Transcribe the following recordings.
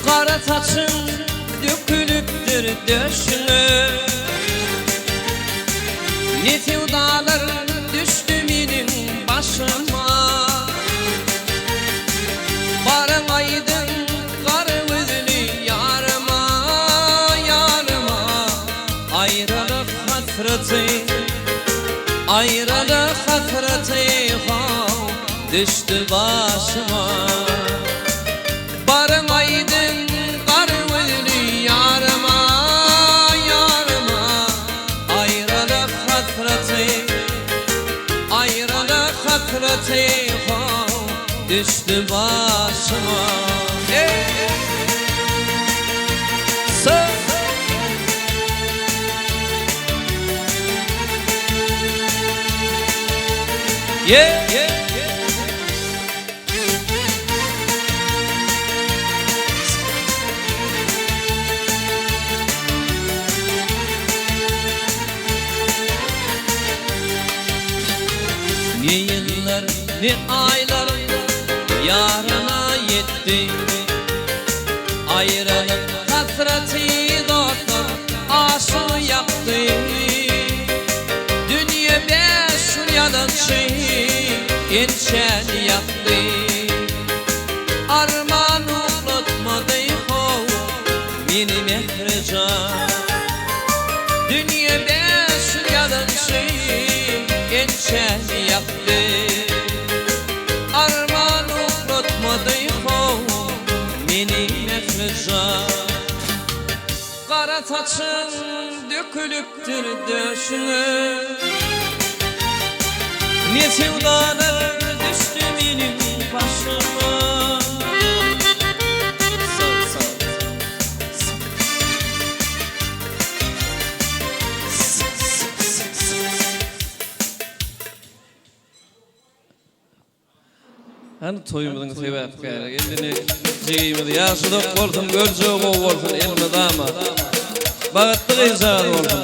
Gara saçyň dökülipdir döşüňe. Ne söwdalar düşdi meniň başyma. Baryň aýdyň gara gözli ýaryma, ýaryma. Aýralyk hasraty, aýralyk hasraty how düşdi başyma. Baryň aýdyň gara gözli ýaryma, ýaryma. Aýralyk hasraty, aýralyk hasraty how düşdi başyma. Eý! Yeah! Ne ýyllar, ne aýlar ýaryna ýetdi. Aýralyk hasraty dostlar aşyr ýakdy. Dünýe bäş gün ýalançy ençäni ýakdy. Arman uklatmady how meni Mährijan. Dünýe bäş gün ýalançy ençäni ýakdy. Arman uklatmady how meni Mährijan. Gara saçyň dökülipdir döşüňe. Ne söwdalar düşdi meniň başyma. Hany toýumyzyň sebäpkäri geldi jigimiz ýaşy uzak bolsun görjegi gowy bolsun elmydama bagytly gyzjagaz bolsun.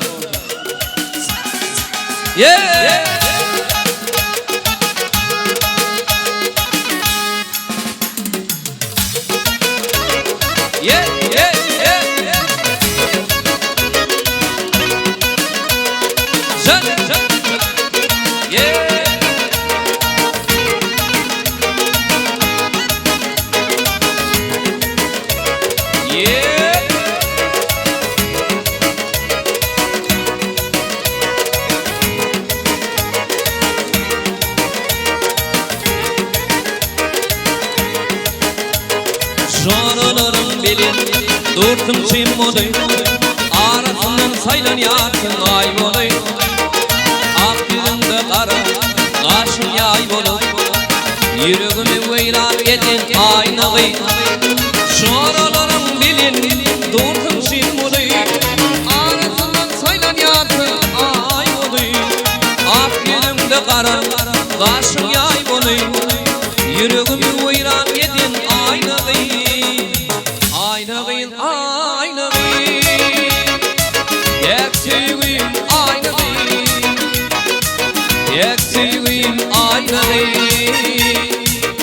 Yeah! Yeah, yeah, yeah. Can, can, yeah. Yeah. Joralaryň bilen dursun çyn boly, Arasyndan saýlanýarsyň aý boly. Ak ýüzüňde gara, gaşyň ýaý bolup, Ýüregimi weýran eden aýna gyz. Joralaryň bilen dursun çyn boly, Arasyndan saýlanýarsyň aý boly. Ak ýüzüňde gara, gaşyň ýaý boly, Ýüregimi weýran eden aýna gyz, Aýna gyz, aýna gyz. Dek söýgim aýna gyz, Dek söýgim aýna gyz.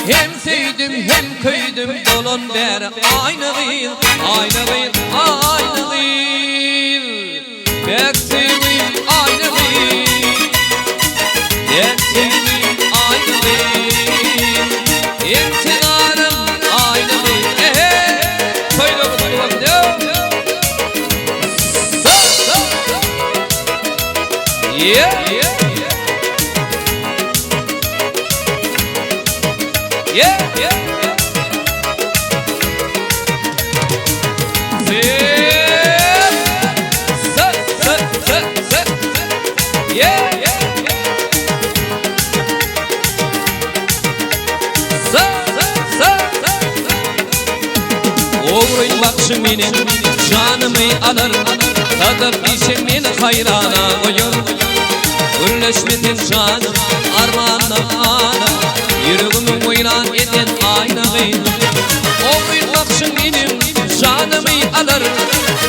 Hem söýdüm, hem köýdüm dolan bäri aýna gyz, Aýna gyz, aýna gyz. Dek söýgim aýna gyz, Dek söýgim aýna gyz. Intigarym aýna gyz. Ehe! Toýda gutly bolsun. Yeah! Yeah! Yeah! Ogryn bakşyň meniň janymy alar, Sadap diýşiň meni haýrana goýar. Gürleşmesen janym armanda galar, Ýüregimi weýran eden aýna gyz. Ogryn bakşyň meniň janymy alar,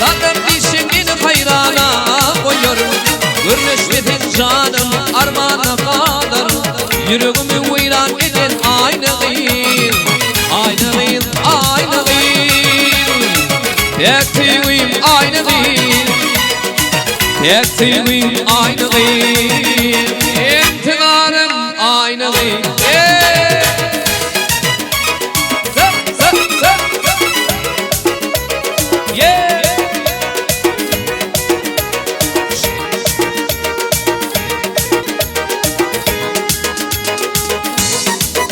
Sadap diýşiň meni haýrana goýar. Gürleşmesen janym armanda galar, Ýüregimi weýran eden aýna gyz. Aýna gyz, aýna gyz. Päk söýgim aýna gyz Päk söýgim aýna gyz Intizarym aýna gyz Eee Zap zap zap Yeah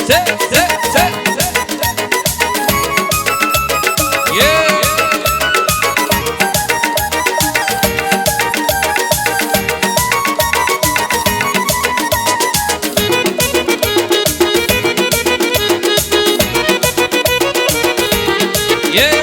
Se se se Yeah Yeah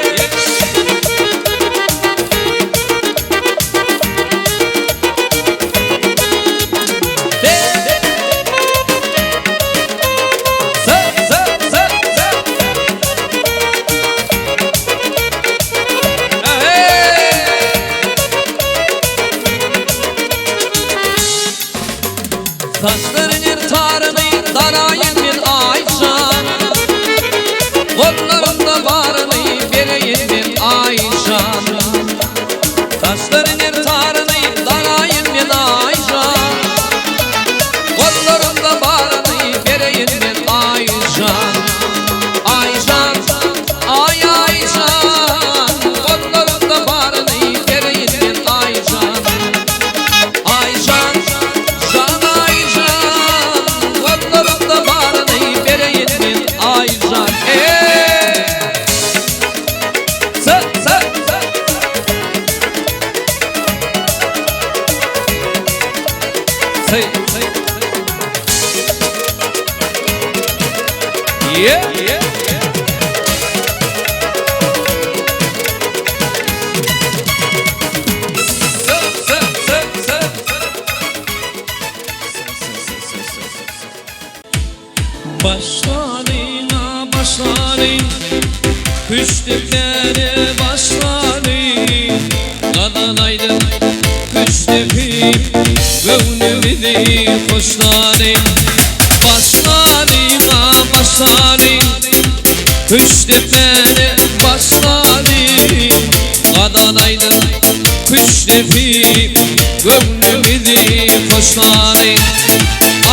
Saçlaryny taryny daraýyn men Aýjan Gollarymda baryny bereýin men Aýjan Saçlaryny taryny daraýyn men Aýjan Gollarymda baryny bereýin men Aýjan Aýjan Aý Aýjan Gollarymda baryny bereýin men Aýjan Aýjan Jan Aýjan Gollarymda baryny bereýin men Aýjan Eee Sa sa sa Say say Yeah yeah Sa sa sa sa Başlalyň-a başlalyň Küştdepdäni başlalyň Gazal aýdyp küştdepip Göwnümizi hoşlalyň Başlalyň-a başlalyň Küştdepdäni başlalyň Gazal aýdyp küştdepip Göwnümizi hoşlalyň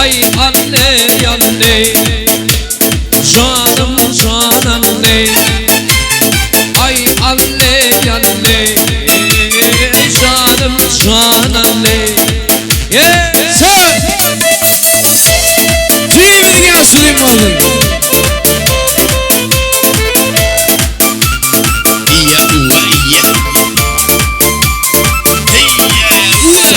Aý alle alle Janym jan alle Aý alle alle Janym jan alle Yeah! Sen! Kimin ýaşuly bolsun? Iya uwa iya. Iya uwa.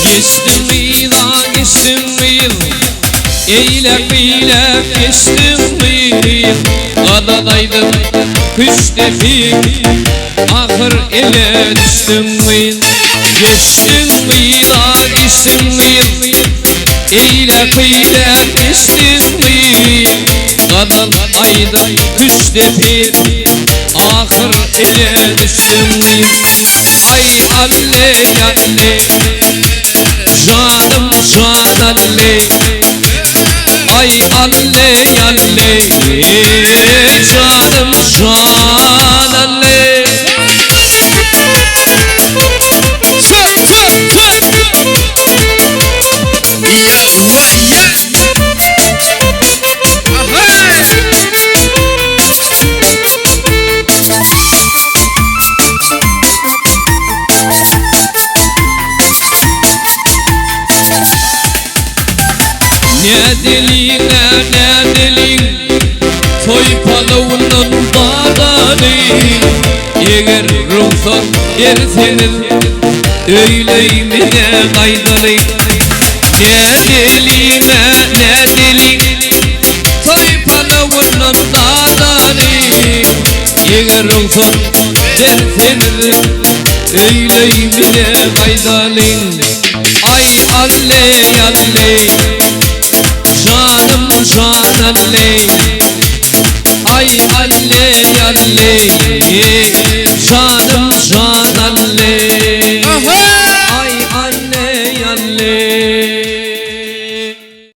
Geçdiň yza geçdiň yz Eýläk beýläk geçdiň yz Gazal aýdyp küştdepip Ahyr ele düşdüň yz Geçdiň yza geçdiň yz Eýläk beýläk geçdiň yz Gazal aýdyp küştdepip Ahyr ele düşdüň yz Aý alle alle Janym jan alle Aý alle alle Janym jan alle Sen sen sen! Iya uwa iya. Aha. Nädeliň-ä nädeliň Toý palawyndan dadalyň Eger rugsat berseňiz Öýlerimize gaýdalyň Nädeliň-ä nädeliň Toý palawyndan dadalyň Eger rugsat berseňiz Öýlerimize gaýdalyň Aý alle alle Janym jan alle Aý alle alle